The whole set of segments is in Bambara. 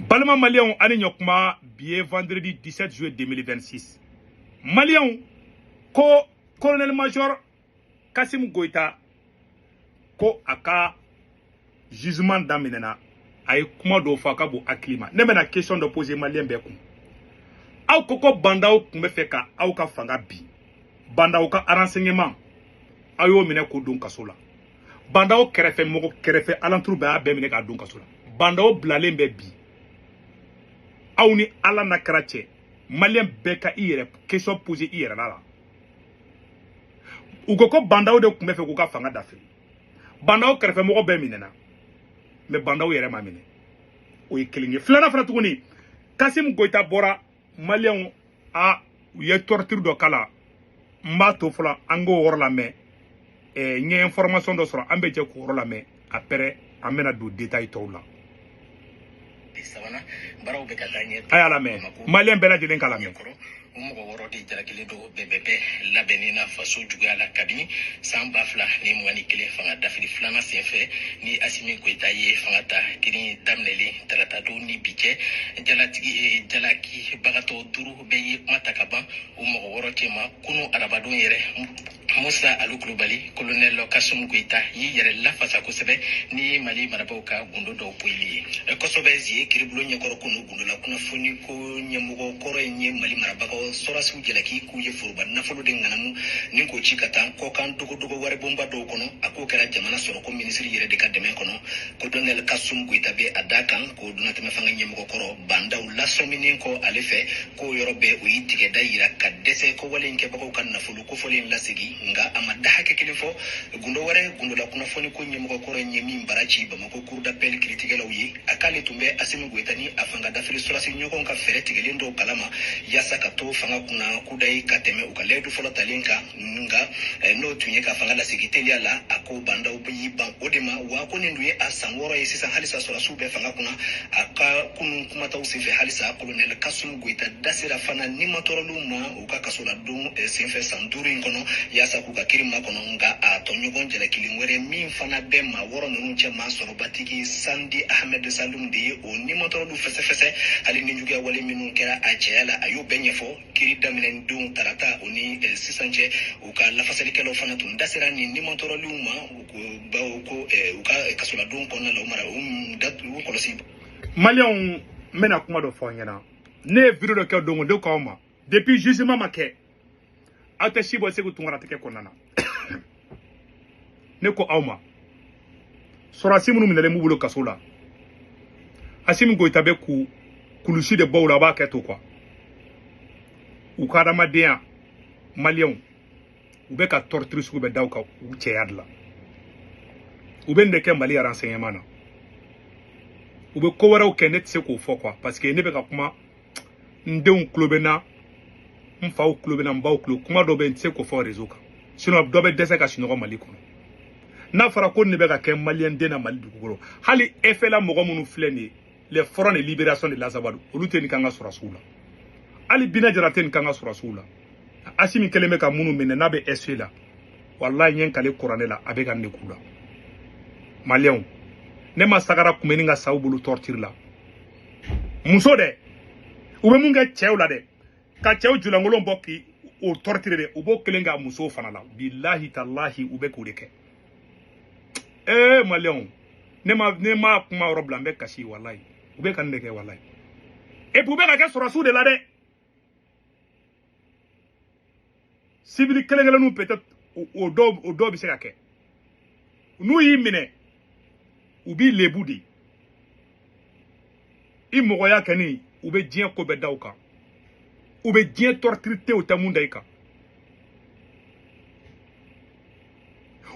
Balima maliyɛnw, ani ɲɔkuma. Bi ye vendredi 17 juillet 2026. Maliyɛnw, ko colonel major Kassim Goïta, ko a ka jugement daminɛna. A ye kuma dɔw fɔ, a ka bon hakili ma. Ne bɛna question dɔ poser maliyɛn bɛɛ kun. Aw ko ko Bah N'Daw tun bɛ fɛ ka aw ka fanga bin. Bah N'Daw ka renseignement, aw y'o minɛ k'o don kaso la. Bah N'Daw kɛrɛfɛ mɔgɔ, kɛrɛfɛ alentour bɛɛ, y'a bɛɛ minɛ k'a don kaso la. Bah N'Daw bilalen bɛ bi. Aw ni Ala n'a kɛra cɛ, maliyɛn bɛɛ ka i yɛrɛ question poser i yɛrɛ la. U ko ko Bah N'Daw de tun bɛ fɛ k'u ka fanga dafiri. Bah N'Daw kɛrɛfɛmɔgɔ bɛɛ minɛna, mais Bah N'Daw yɛrɛ ma minɛ. O ye kelen ye. Filanan fana tuguni, Kassim Goïta bɔra. Maliyɛnw, a u ye torture dɔ k'a la. N b'a to fɔlɔ, an k'o yɔrɔ lamɛn. N ye information dɔ sɔrɔ, an bɛ jɛ k'o yɔrɔ lamɛn. Après, an bɛna don détail tɔw la. Sabanan, baaraw bɛ ka taa ɲɛ. A y'a lamɛn, maliyɛn bɛɛ lajɛlen k'a lamɛn. Ɲɛkɔrɔ, o mɔgɔ 6 de jalakilen don bɛnbɛnbɛn labɛnni na faso juguya la kabini san 2021, fanga dafiri filanan senfɛ ni Asimi Goyita ye fanga ta. Kiri daminɛlen tarata don ni bi cɛ, jalatigi jalakibagatɔ duuru bɛɛ ye kuma ta ka ban o mɔgɔ 6 cɛma. Kunu arabadon yɛrɛ, Musa Alu Kulubali, colonel Kasum Goyita y'i yɛrɛ lafasa kosɛbɛ ni Mali marabaaw ka gundo dɔw poyili ye kosɛbɛ. Zie kiribulon ɲɛkɔrɔ kunu, gundola kunnafoni ko ɲɛmɔgɔ kɔrɔ in ye Mali marabagaw sɔrɔsiw jalaki k'u ye foroba nafolo de ŋanamu ni k'o ci ka taa kɔkan dogodogo waribonba dɔw kɔnɔ. A k'o kɛra jamana sɔrɔko minisiri yɛrɛ de ka dɛmɛ kɔnɔ. Colonel Kasum Goyita bɛ a da kan k'o dunatɛmɛ fanga ɲɛmɔgɔ kɔrɔ Bah N'Daw lasɔminen kɔ ale fɛ, k'o yɔrɔ bɛɛ o y'i tigɛda yira ka dɛsɛ ko wale in kɛbagaw ka nafolo kofɔlen lasegin, nka a ma da hakɛ kelen fɔ. Gundo wɛrɛ, gundola kunnafoni ko ɲɛmɔgɔ kɔrɔ in ye min bara ci Bamakɔ cour d'appel kiritigɛlaw ye, a k'ale tun bɛ Asimi Goyita ni a fanga dafiri sɔrɔsi ɲɔgɔn ka fɛɛrɛ tigɛlen dɔw kalama yaasa ka to fanga kunna kudayi ka tɛmɛ u ka layidu fɔlɔ talen kan, nka n'o tun ye ka fanga lasegin teliya la. A ko Bah N'Daw y'i ban o de ma wa ko nin dun ye a san 6 ye sisan, halisa sɔrɔsiw bɛ fanga kunna. A ka kunun kumataw senfɛ halisa, colonel Kasum Goyita da sera fana nimatɔrɔliw ma u ka kasoladon senfɛ san 5 in kɔnɔ yaasa k'u ka kiri makɔnɔ. Nka a tɔɲɔgɔn jalakili wɛrɛ min fana bɛ maa 6 ninnu cɛ, maa sɔrɔbatigi Sandi Ahmed Salum de ye o nimatɔrɔliw fɛsɛfɛsɛ, hali ni juguya wale minnu kɛra a cɛya la, a y'o bɛɛ ɲɛfɔ. Kiri daminɛ don tarata o ni sisan cɛ, u ka lafasalikɛlaw fana tun da sera nin nimatɔrɔliw ma, bawo ko u ka kasoladon kɔnɔna la, u mara u kɔlɔsi. Maliyɛnw, n bɛna kuma dɔ fɔ aw ɲɛna. Ne ye vidéo dɔ kɛ don o don k'aw ma, depuis jugement ma kɛ, aw tɛ si bɔ Segu Tunkara tigɛ kɔnɔna na. Ne ko aw ma, sɔrɔsi minnu minɛlen b'u bolo kaso la, Asimi Goyita bɛ k'u kulusi de bɔ u la. A b'a kɛ to quoi, u ka adamadenya. Maliyɛnw, u bɛ ka torture sugu bɛɛ da u kan u cɛya de la. U bɛ nin de kɛ Mali renseignement na. U bɛ ko wɛrɛw kɛ, ne tɛ se k'o fɔ quoi, parce que ne bɛ ka kuma, n denw tulo bɛ n na, n faw tulo bɛ n na, n baw tulo. Kuma dɔ bɛ yen, n tɛ se k'o fɔ réseau kan, sinon dɔ bɛ dɛsɛ ka sunɔgɔ Mali kɔnɔ. N'a fɔra ko nin bɛ ka kɛ maliyɛn den na Mali dugukolo, hali FLA mɔgɔ minnu filɛ nin ye, les Fronts de libération de l'Azawad, olu tɛ nin k'an ka sɔrɔsiw la. Hali Bina Jara tɛ nin k'an ka sɔrɔsiw la. Asimi kɛlen bɛ ka minnu minɛ n'a bɛ SE la, walahi, n ye n kale kuranɛ la, a bɛ ka nin de k'u la. Maliyɛnw, ne ma sagara kun bɛ ni ka sa u bolo torture la. Muso dɛ, u bɛ mun kɛ cɛw la dɛ, ka cɛw julankolon bɔ k'i o torture dɛ, u b'o kelen k'a musow fana la. Bilahi talahi, u bɛ k'o de kɛ. Ee maliyɛnw, ne ma kuma yɔrɔ bila, n bɛ kasi. Walahi, u bɛ ka nin de kɛ, walahi. Et puis u bɛ ka kɛ sɔrɔsiw de la dɛ. Civil kelen kelenninw peut-être, o dɔw bɛ se ka kɛ. N'u y'i minɛ, u b'i lebu de, i mɔgɔya kɛ ni u bɛ diɲɛ ko bɛɛ da u kan. U bɛ diɲɛ torture te, u tɛ mun da i kan.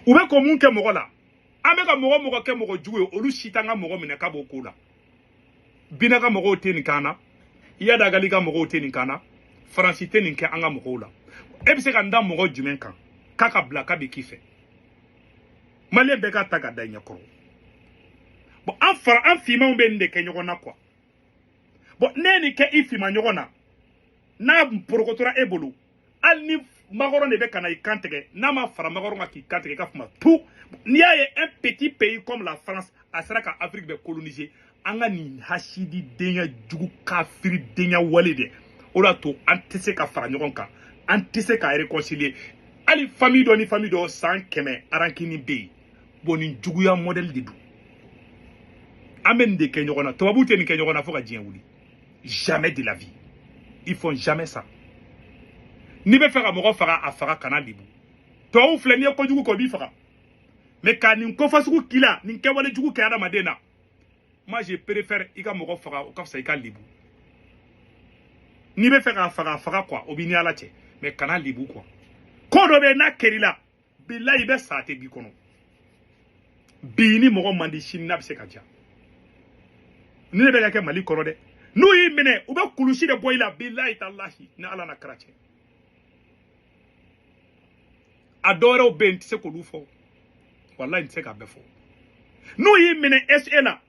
U bɛ k'o mun kɛ mɔgɔ la? An bɛ ka mɔgɔ mɔgɔ kɛ mɔgɔ jugu ye, olu si t'an ka mɔgɔ minɛ k'a b'o ko la. Bina ka mɔgɔw tɛ nin kan na, Iyad Ghali ka mɔgɔw tɛ nin kan na, Faransi tɛ nin kɛ an ka mɔgɔw la. E bɛ se ka n da mɔgɔ jumɛn kan k'a ka bila k'a bɛ k'i fɛ? Maliyɛn bɛɛ k'a ta ka da i ɲɛkɔrɔ. Bon, an fara an finmanw bɛ nin de kɛ ɲɔgɔn na quoi. Bon, ne ye nin kɛ i finman ɲɔgɔn na, n'a porokotora e bolo, hali ni Macron de bɛ ka na i kan tigɛ, n'a ma fara Macron kan k'i kan tigɛ, i ka kuma tu. N'i y'a ye, un petit pays comme la France a sera ka Afrique bɛɛ coloniser. An ka nin hasidi denya jugu, kafiri denya wale de, o de y'a to an tɛ se ka fara ɲɔgɔn kan, an tɛ se ka réconcilier. Hali famille dɔ ni famille dɔ, san 100 rancune bɛ yen. Bon, nin juguya modèle de don. An bɛ nin de kɛ ɲɔgɔn na. Tubabuw tɛ nin kɛ ɲɔgɔn na fo ka diɲɛ wuli. Jamais de la vie, ils font jamais ça. N'i bɛ fɛ ka mɔgɔ faga, a faga, kana lebu. Tubabuw filɛ, n'i ye kojugu kɛ, o b'i faga. Mais ka nin ko fasugu k'i la, nin kɛwale jugu kɛ adamaden na, moi je préfère i ka mɔgɔ faga, o ka fisa i ka lebu. N'i bɛ fɛ k'a faga, a faga quoi, o b'i ni Ala cɛ, mais kana lebu quoi. Ko dɔ bɛ yen, n'a kɛr'i la, bilayi, i bɛ sa, a tɛ b'i kɔnɔ. Bi ni mɔgɔ man di, sini n'a bɛ se ka diya. Ni ne bɛ ka kɛ Mali kɔnɔ dɛ, n'u y'i minɛ, u bɛ kulusi de bɔ i la. Bilayi talahi, ni Ala na kɛra cɛ. A dɔ wɛrɛw bɛ yen, n tɛ se k'olu fɔ, walayi, n tɛ se k'a bɛɛ fɔ. N'u y'i minɛ SE la,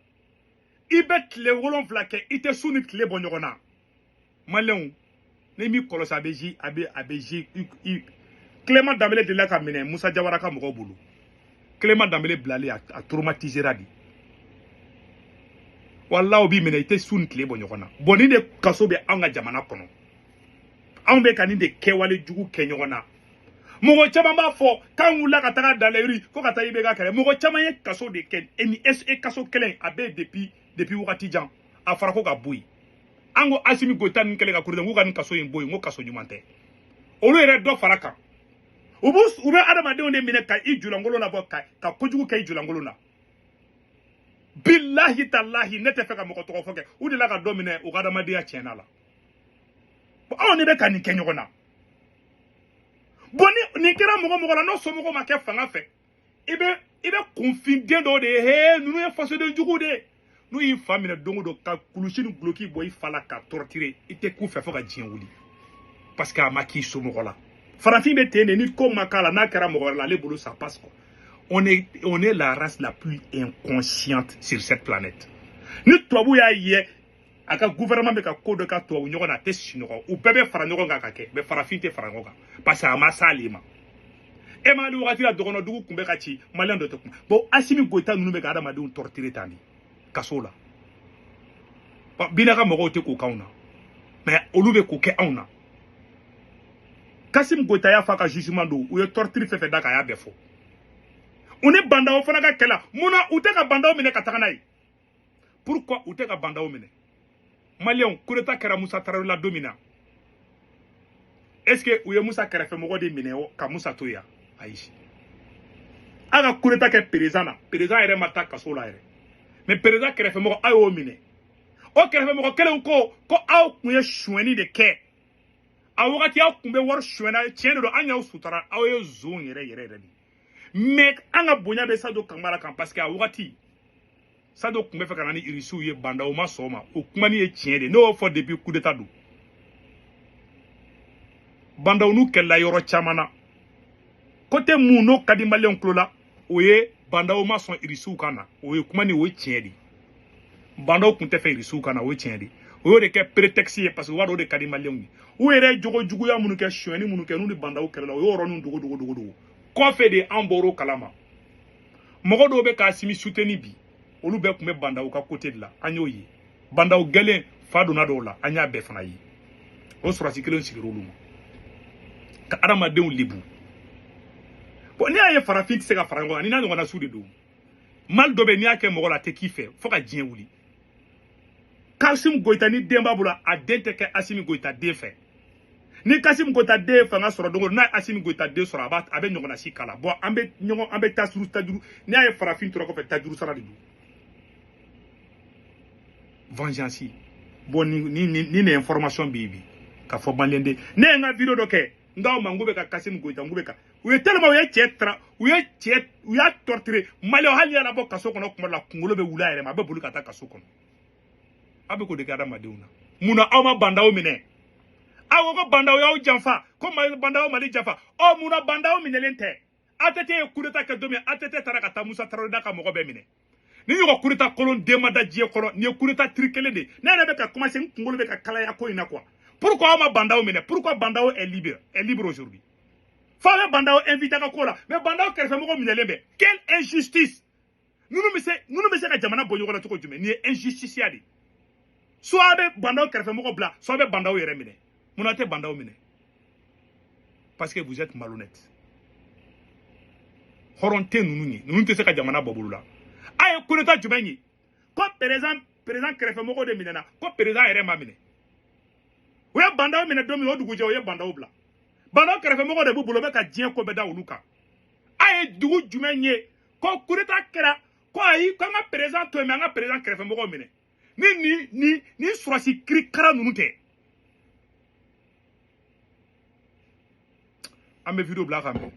i bɛ tile 7 kɛ, i tɛ su ni tile bɔ ɲɔgɔn na. Maliyɛnw, ni m'i kɔlɔsi, a bɛ zi, a bɛ zi i. Clément Dembélé delila ka minɛ Musa Jawara ka mɔgɔw bolo. Clément Dembélé bilalen, a traumatisera de. Walahi, o b'i minɛ, i tɛ su ni tile bɔ ɲɔgɔn na. Bon, nin de kaso bɛ anw ka jamana kɔnɔ. Anw bɛ ka nin de kɛwale jugu kɛ ɲɔgɔn na. Mɔgɔ caman b'a fɔ k'an wulila ka taga daleri ko ka taa IBK kɛlɛ. Mɔgɔ caman ye kaso de kɛ. E ni SE kaso kelen a bɛ depuis wagati jan, a fɔra ko ka bɔ yen. An ko Asimi Goyita ninnu kɛlen ka kuruden k'u ka nin kaso in bɔ yen, n ko kaso ɲuman tɛ. Olu yɛrɛ dɔ fara kan, u bɛ adamadenw de minɛ ka i julankolon labɔ, ka kojugu kɛ i julankolon na. Bilahi talahi, ne tɛ fɛ ka mɔgɔ tɔgɔ fɔ kɛ. U delila ka dɔ minɛ, u ka adamadenya tiɲɛna la. Anw de bɛ ka nin kɛ ɲɔgɔn na. Bon, ni nin kɛra mɔgɔ mɔgɔ la, n'o somɔgɔw ma kɛ fanga fɛ, i bɛ kunfinden dɔw de ye. He, ninnu ye fasoden juguw de ye. N'u y'i fa minɛ don o don, ka kulusi ni guloki bɔ i fa la, ka torturer, i tɛ k'u fɛ fo ka diɲɛ wuli, parce que a ma k'i somɔgɔ la. Farafin bɛ ten de, ni ko ma k'a la, n'a kɛra mɔgɔ wɛrɛ la, ale bolo ça passe quoi. On est la race la plus inconsciente sur cette planète. Ni tubabu y'a ye a ka gouvernement bɛ ka ko dɔ ka tubabu ɲɔgɔn na, a tɛ sunɔgɔ. U bɛɛ bɛ fara ɲɔgɔn kan ka kɛ, mais farafin tɛ fara ɲɔgɔn kan, parce que a ma s'ale ma. E ma hali wagati la, dɔgɔnɔ dugu tun bɛ ka ci, maliyɛn dɔ tɛ kuma. Bon, Asimi Goyita ninnu bɛ ka adamadenw torturer tan de kaso la. Bina ka mɔgɔw tɛ k'o k'anw na, mais olu bɛ k'o kɛ anw na. Kasim Goyita y'a fɔ a ka jugement don, u ye torture fɛn fɛn da kan, a y'a bɛɛ fɔ. U ni Bah N'Daw fana ka kɛlɛ, mun na u tɛ ka Bah N'Daw minɛ ka taga n'a ye? Pourquoi u tɛ ka Bah N'Daw minɛ? Maliyɛnw, coup d'état kɛra Musa Tarawele la don min na, est ce que u ye Musa kɛrɛfɛmɔgɔ de minɛ ka Musa to yen? Ayi. A ka coup d'état kɛ président na, président yɛrɛ ma taa kaso la yɛrɛ, mais président kɛrɛfɛmɔgɔ, a y'o minɛ. O kɛrɛfɛmɔgɔ kelenw ko aw kun ye sonyɛni de kɛ a wagati, aw kun bɛ wari sonyɛna. Tiɲɛ de don, an y'aw sutara, aw ye zon yɛrɛ yɛrɛ yɛrɛ de. Mais an ka bonya bɛ Sadio Kamara kan, parce que a wagati Sadio tun bɛ fɛ ka na ni Irisiw ye, Bah N'Daw ma sɔn o ma. O kumani ye tiɲɛ de, ne y'o fɔ depuis coup d'état don. Bah N'Daw n'u kɛlɛla yɔrɔ caman na. Côté mun n'o ka di maliyɛnw tulo la, o ye Bah N'Daw ma sɔn Irisiw ka na. O ye kuma ni o ye tiɲɛ de. Bah N'Daw tun tɛ fɛ Irisiw ka na, o ye tiɲɛ de. O y'o de kɛ prétexte ye, parce que u b'a dɔn o de ka di maliyɛnw ye. U yɛrɛ ye jogo juguya minnu kɛ, sonyɛni minnu kɛ, n'u ni Bah N'Daw kɛlɛla, o y'o yɔrɔnin dogo dogo dogo dogo. Kɔfɛ de an bɔr'o kalama. Mɔgɔ dɔw bɛ k'Asimi soutenir bi, olu bɛɛ tun bɛ Bah N'Daw ka côté de la. An y'o ye, Bah N'Daw gɛlɛn fa donna dɔw la, an y'a bɛɛ fana ye. O sɔrɔsi kelen sigira olu ma ka adamadenw lebu. Bon, n'i y'a ye farafin tɛ se ka fara ɲɔgɔn kan, ni n'a ɲɔgɔnna su de don. Mali dɔ bɛ yen, n'i y'a kɛ mɔgɔ la, a tɛ k'i fɛ fo ka diɲɛ wuli. Kasim Goyita ni den b'a bolo, a den tɛ kɛ Asimi Goyita den fɛ. Ni Kasim Goyita den ye fanga sɔrɔ don o don, n'a ye Asimi Goyita den sɔrɔ, a b'a a bɛ ɲɔgɔnna si k'a la. Bon, an bɛ ɲɔgɔn, an bɛ tajuru tajuru. N'i y'a ye farafin tora kɔfɛ, tajuru sara de don, vengeance. Bon, ni information bɛ yen bi k'a fɔ maliyɛn den. Ne ye n ka vidéo dɔ kɛ, n k'aw ma n k'u bɛ ka Kasim Goyita, n k'u bɛ ka u ye tellement u ye cɛ tra, u ye cɛ, u y'a torturer. Maliyɛn, hali n'i y'a labɔ kaso kɔnɔ kuma dɔ la, kunkolo bɛ wuli a yɛrɛ ma, a bɛ boli ka taa kaso kɔnɔ. Aw bɛ k'o de kɛ adamadenw na. Munna aw ma Bah N'Daw minɛ? Aw ko ko Bah N'Daw y'aw janfa, ko Bah N'Daw Mali janfa. Ɔ, munna Bah N'Daw minɛlen tɛ? ATT ye coup d'état kɛ don min, ATT taara ka taa Musa Tarawele da ka mɔgɔ bɛɛ minɛ. Ni ɲɔgɔn coup d'état kolon den ma da diɲɛ kɔnɔ, nin ye coup d'état tiri kelen de. Ne yɛrɛ bɛ ka commencer, n kunkolo bɛ ka kalaya ko in na quoi. Pourquoi aw ma Bah N'Daw minɛ? Pourquoi Bah N'Daw est libre aujourd'hui? F'a bɛ Bah N'Daw invité ka ko la, mais Bah N'Daw kɛrɛfɛmɔgɔ minɛlen bɛ. Quelle injustice! Ninnu bɛ se ka jamana bɔ ɲɔgɔn na cogo jumɛn? Nin ye injustice de ye. Soit a bɛ Bah N'Daw kɛrɛfɛmɔgɔ bila, soit a bɛ Bah N'Daw yɛrɛ minɛ. Munna tɛ Bah N'Daw minɛ? Parce que vous êtes malhonnête. Hɔrɔn tɛ ninnu ye. Ninnu tɛ se ka jamana bɔ bolo la. A ye coup d'état jumɛn ye? Ko président kɛrɛfɛmɔgɔ de minɛna, ko président yɛrɛ ma minɛ. U ye Bah N'Daw minɛ don min, o dugujɛ u ye Bah N'Daw bila. Bah N'Daw kɛrɛfɛmɔgɔ de b'u bolo, u bɛ ka diɲɛ ko bɛɛ da olu kan. A ye dugu jumɛn ye ko coup d'état kɛra, ko ayi, ko an ka président to yen, mais an ka président kɛrɛfɛmɔgɔw minɛ? Ni sɔrɔsi kirikara ninnu tɛ. An bɛ vidéo bila ka mɛn.